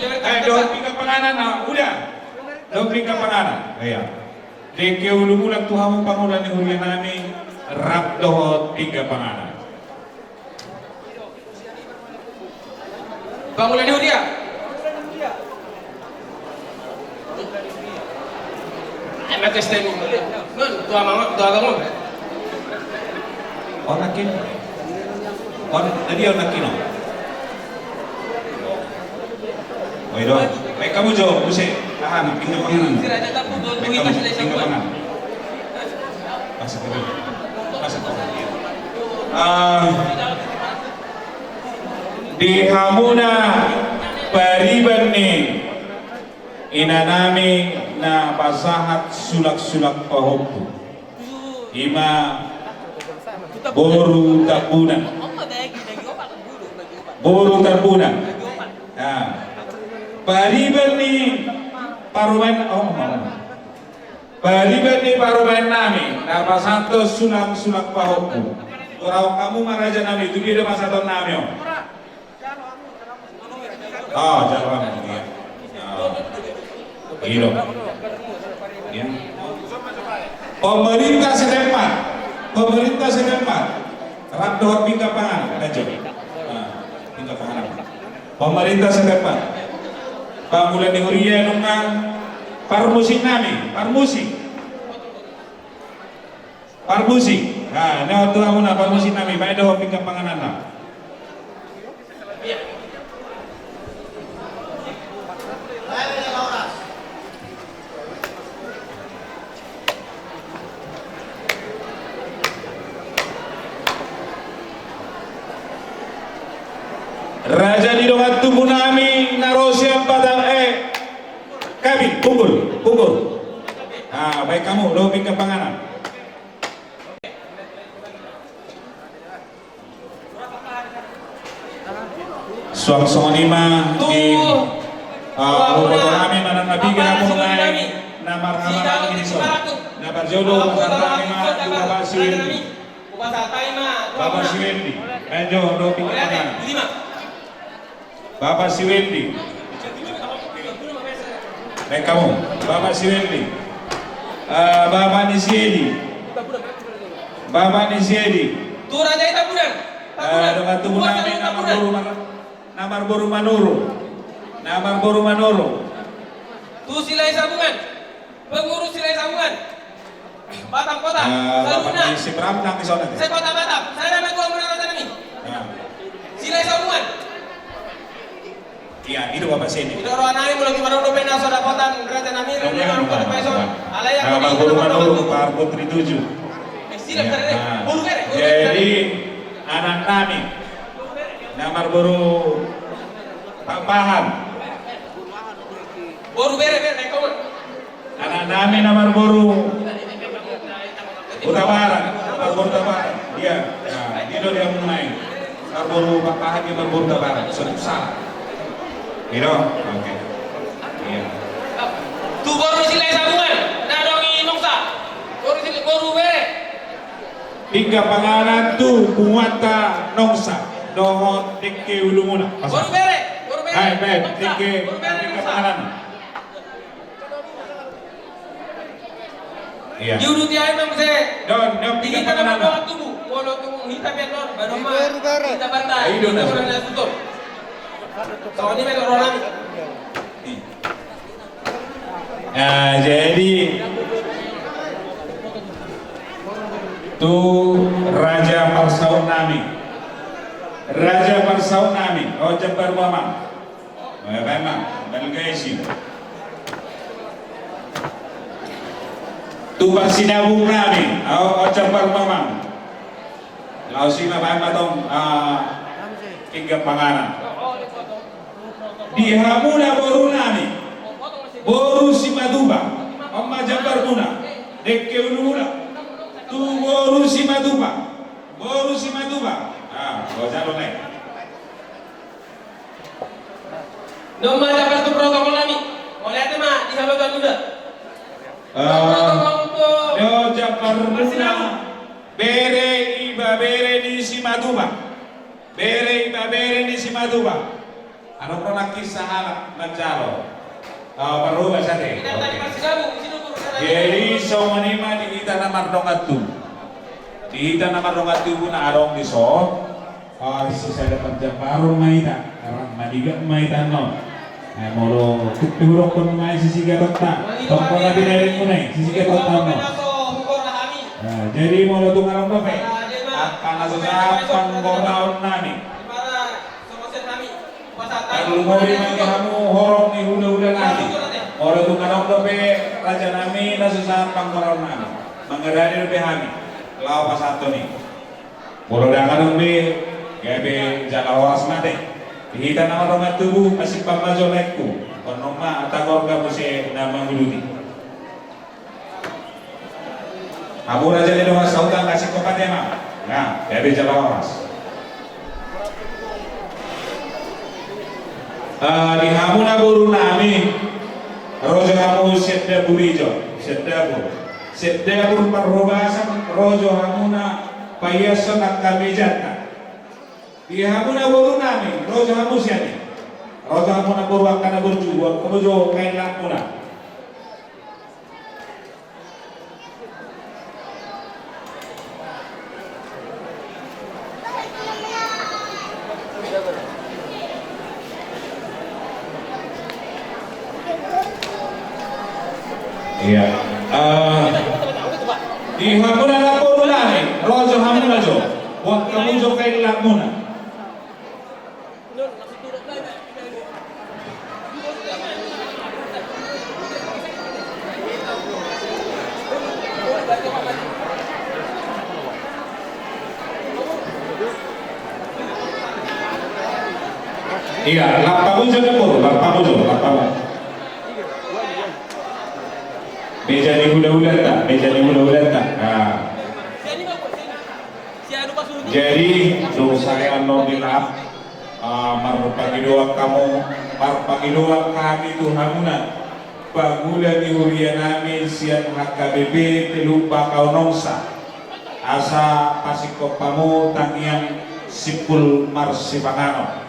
Eh, dohot pinggan panganan, ah, uda. Dohot pinggan panganan. Ia. Dengke ulu mulak tu hamu pangula ni huria nami, rap dohot pinggan panganan. Pangula ni huria. Enak S T M. Non, tu amang, tu abang. On lagi. On, tadi on lagi, no. Oi, do. Baen hamu jo, muse. Aha, pinggan panganan. Baen hamu, pinggan panganan. Pasahat hamu. Pasahat hamu. Ah, di hamuna pariban ni inanami na pasahat sulak-sulak pahompu. Ima boru Tambunan. Boru Tambunan. Nah, pariban ni parumaen, oh, oh, oh. Pariban ni parumaen nami, na pasahathon sulak-sulak pahompu. Torang hamu ma raja nami, tu dia do pasahaton nami on. Oh, jalo hamu, iya. Oh. Iya. Pemerintah setempat, pemerintah setempat. Rap dohot pinggan pangan, lanjut. Nah, pinggan pangan. Pemerintah setempat. Pangula ni huria nunga parmusik nami, parmusik. Parmusik. Nah, nehon tu hamuna parmusik nami, baen dohot pinggan pangananna. Raja ni dongan tubu nami na ro sian Batam, eh, Kabin, punggul, punggul. Ah, baen hamu, dohot pinggan panganan. Suang songon i ma di, ah, boru nami manang na piga hamu nai na marhahamaranggi dison. Na parjolo pasahat hami ma tu Bapak Sir. Hupasahat hami ma tu Bapak Siwendi, ayo, dua pinggan. Bapak Siwendi. Baik, kamu. Bapak Siwendi. Eh, Bapak ni si Edi. Bapak ni si Edi. Tu raja i Tambunan. Eh, dongan tubu nami na marboru Mar-, na marboru Manurung. Na marboru Manurung. Tu Silahisabungan. Pengurus Silahisabungan. Batam Kota. Eh, Bapak ni si Pramnak di sana. Se-Kota Batam. Saya nama gua menang raja nami. Silahisabungan. Iya, i do Bapak Siwendi. I do roha nami, molo tung adong dope na so dapotan raja nami, raja nami, raja nami. Alai na marboru Manurung, Pak Putri Tujuh. Eh, silahisabungan. Jadi anak nami na marboru Pakpahan. Boru bere, bere, kawan. Anak nami na marboru Hutabarat, marboru Hutabarat. Iya. Nah, i do dia mulai. Marboru Pakpahan, dia marboru Hutabarat. Sorry, salah. I do? Oke. Iya. Tu boru Silahisabungan, na adong i Nongsa. Boru Sil-, boru bere. Pinggan panganan tu punguanta Nongsa dohot dengke ulumuna. Boru bere, boru bere. Hai, baik, Nongsa, dengke, boru bere, pinggan panganan. Iya. Diuduti aja, Bang, se. Don, don, di hita nama dongan tubu. Molo tung hita biar don, baru ma. Hita bantai. Ayo, don. Hita bantai, sutor. Soalnya main orang. Nah, jadi tu raja parsaut nami. Raja parsaut nami. Oh, jambar mamang. Eh, memang, Belgesi. Tu parsinabung nami, au, au jambar mamang. Laos i ma baen ma tong, ah, pinggan panganan. Di hamuna boru nami, boru Simatupang, on ma jambarmuna, dengke ulumuna. Tu boru Simatupang, boru Simatupang. Ah, bocah lo, nek. Non ma jambar tu protokol nami. Mauliate ma di haloan muna. Eh, protokol tu, do jambarmuna. Bere, ibebere ni Simatupang. Bere, ibebere ni Simatupang. Adong do nangkin sahalak manjalo. Eh, parhobas ate. Oke. Jadi songon i ma di hita na mardongan tubu. Di hita na mardongan tubu na adong di son. Ah, sisada parjambaron ma hita, rap ma digat ma hita annon. Eh, molo tung pe hudokkon ma i sisigatonta, tongko na binaen muna i sisigatonta annon. Nah, jadi molo tung adong dope angka na so sahat panggoraon nami, tarlumobi ma di hamu horong ni hulahula nami. Molo tung adong dope raja nami na so sahat panggoraon nami, mangadani dope hami laho pasahathon i. Molo ndang adong be, gabe jala horas ma ate. Di hita na mardongan tubu, pasimpan ma jo laengku. Annon ma tagor gabe muse na manguduti. Hamu raja ni dongan sahuta, kasih kopat ya ma. Nah, gabe jala horas. Eh, di hamu na boru nami, ro jo hamu sian dapur i jo, sian dapur. Sian dapur parhobasan, ro jo hamu na paiashon angka mejanta. Di hamu na boru nami, ro jo hamu sian i. Ro jo hamu na boru angka na burju, buat hamu jo kain lakmuna. Iya. Eh, di hamuna na boru nami, ro jo hamuna jo. Buat hamu jo kain lakmuna. Iya, lap hamu jo dapur, lap hamu jo, lap hamu. Meja ni hulahulanta, meja ni hulahulanta. Nah. Jadi, dung sae annon dilap, ah, marpangidoan hamu, marpangidoan hami tu hamuna, pangula ni huria nami sian H K B P Teluk Bakaonongsa. Asa pasingkop hamu tangiang simpul marsipanganon.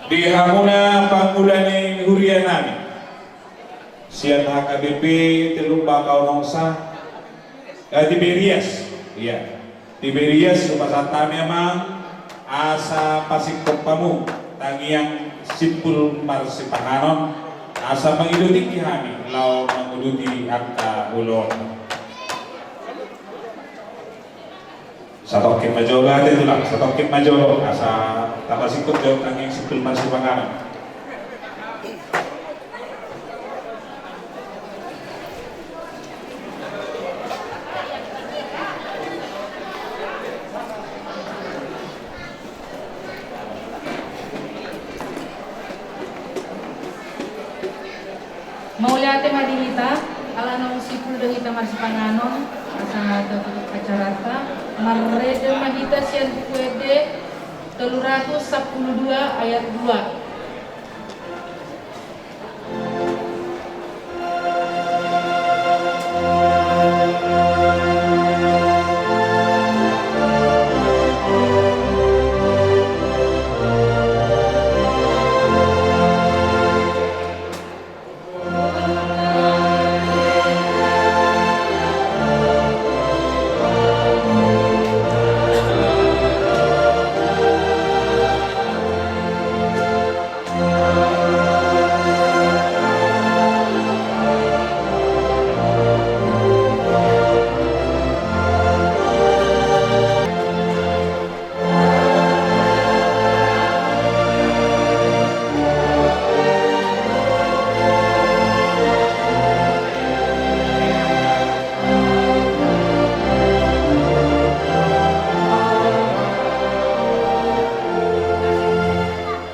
Di hamuna pangula ni huria nami sian H K B P Teluk Baka Onom sa, eh, Tiberias, iya. Tiberias, hupasahat hami amang, asa pasingkop hamu tangiang simpul marsipanganon, asa mangido tingki hami laho manguduti angka ulaon. Satongkin ma jolo ate tulang, satongkin ma jolo, asa tapasingkop jolo tangiang simpul marsipanganon. Mauliate ma di hita, ala naung simpul do hita marsipanganon, asa tatutup acaranta, marende ma hita sian Buku Ende tolu ratus sampulu dua ayat dua.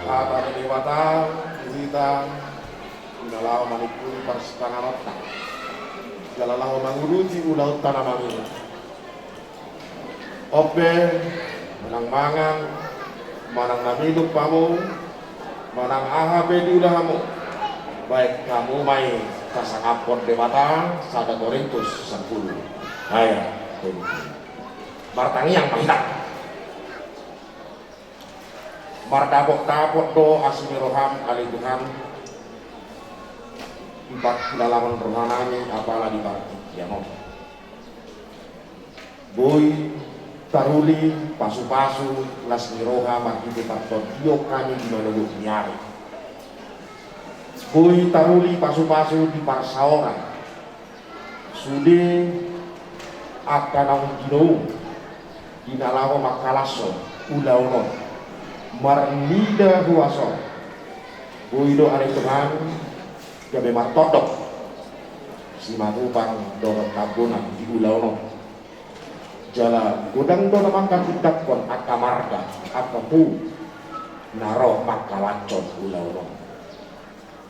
Hata ni Debata di hita, na laho maningkuri parsipanganonta jala laho manguduti ulaonta na maminut. On pe, manang mangan, manang maminum hamu, manang aha pe diula hamu, baen hamu ma i pasangaphon Debata, sada Korintus sampulu ayat tolu. Martangiang ma hita. Mardapotdapot do asi ni roham ale Tuhan, di parhilalaman rohanami apala di partingkian on. Boi taruli pasupasu las ni roha marhite partondion hami di manogot ni ari. Boi taruli pasupasu di parsaoran sude angka naung ginoum di na laho mangkalashon ulaon on, marnida huaso. Boi do ale Tuhan gabe martondong Simatupang dohot Tambunan di ulaon on. Jala godang do na mangkatindangkon angka marga, angka pung na ro mangkalashon ulaon on.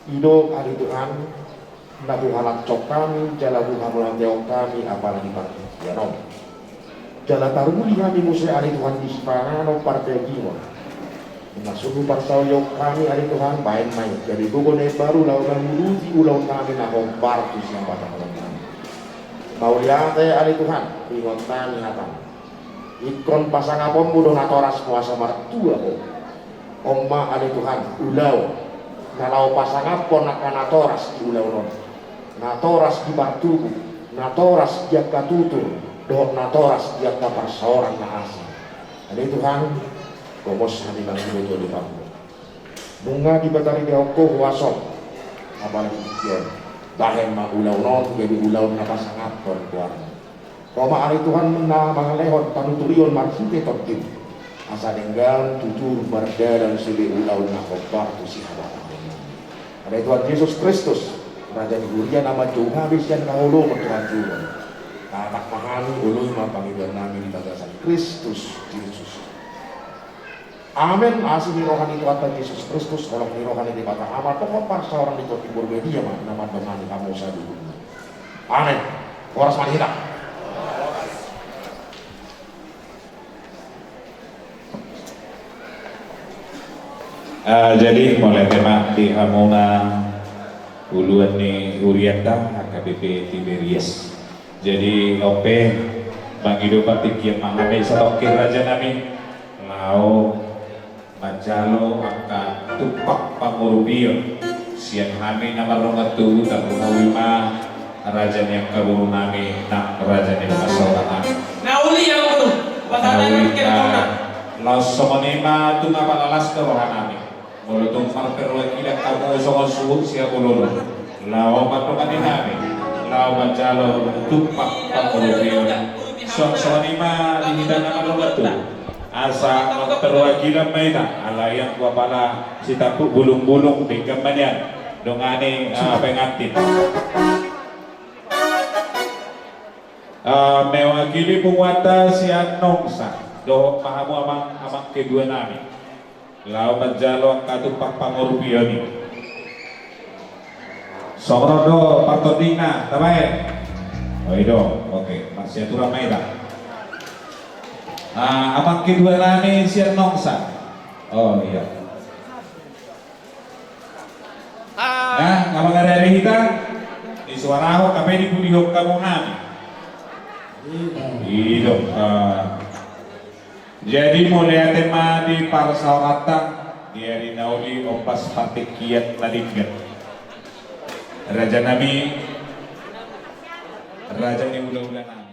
I do ale Tuhan, na huhalashon hami jala huhamauliateon hami apala di partingkian on. Jala taruli hami muse ale Tuhan di sipanganon pardagingon. Na so huparsaulihon hami ale Tuhan, baen ma i gabe gogo na imbaru laho manguduti ulaonnami na hombar tu sihabatahononnami. Mauliate ale Tuhan, huingot hami hatam. Ingkon pasangaponmu do natoras muasa martua Ho. On ma ale Tuhan ulaon na laho pasangaphon angka natoras di ulaon on, natoras di partubu, natoras di angka tutur, dohot natoras di angka parsaoran na asing. Ale Tuhan, gomos hami mangido tu adopanmu. Nunga dipatarida Ho huasom apala di tingki on, bahen ma ulaon on gabe ulaon na pasangaphon goarmu. Ho ma ale Tuhan na mangalehon panuturion marhite tondim, asa denggan tutu mardalan sude ulaon na hombar tu sihabatahononnami. Ale Tuhan Jesus Kristus, Raja ni huria na manjou hami sian haholomon tu hajolon. Tatap ma hami, oloi ma pangidoannami di bagasan Kristus Jesus. Amen. Asi ni roha ni Tuhanta Jesus Kristus, holong ni roha ni Debata Ama, dohot parsaoran ni Tondi Porbadia ma na mandongani hamu saluhutna. Amen. Horas ma di hita. Ah, jadi mauliate ma di hamuna uluan ni hurianta H K B P Tiberias. Jadi on pe, mangido partingkian ma hami satongkin raja nami, laho manjalo angka tumpak pangurupion sian hami na mardongan tubu. Tarlumobi ma raja ni angka boru nami nang raja ni angka saudara nami. Na uli angka boru. Na uli. Laos songon i ma tung apala las do roha nami. Molo tung marperwakilan hamu songon suhut sian bolon, laho mandongani hami, laho manjalo tumpak pangurupion. Songon i ma di hita na mardongan tubu. Asa marperwakilan ma hita, alai anggo apala sitampuk bulung-bulung denggan ma nian. Dongani, ah, pengantin. Ah, mewakili punguanta sian Nongsa, dohot ma hamu amang, amang kedua nami. Laho manjalo angka tumpak pangurupion i. Songon on do partondingna, tabaen. O, i do, oke, marsiaturan ma hita. Ah, amang kedua nami sian Nongsa. O, iya. Nah, na mangarade hita, disuarahon hape dipulihon hamu nami. I do, ah. Jadi mauliate ma di parsaoranta, di ari na uli, ombas partingkian na denggan. Raja nami, raja ni hula-hula nami.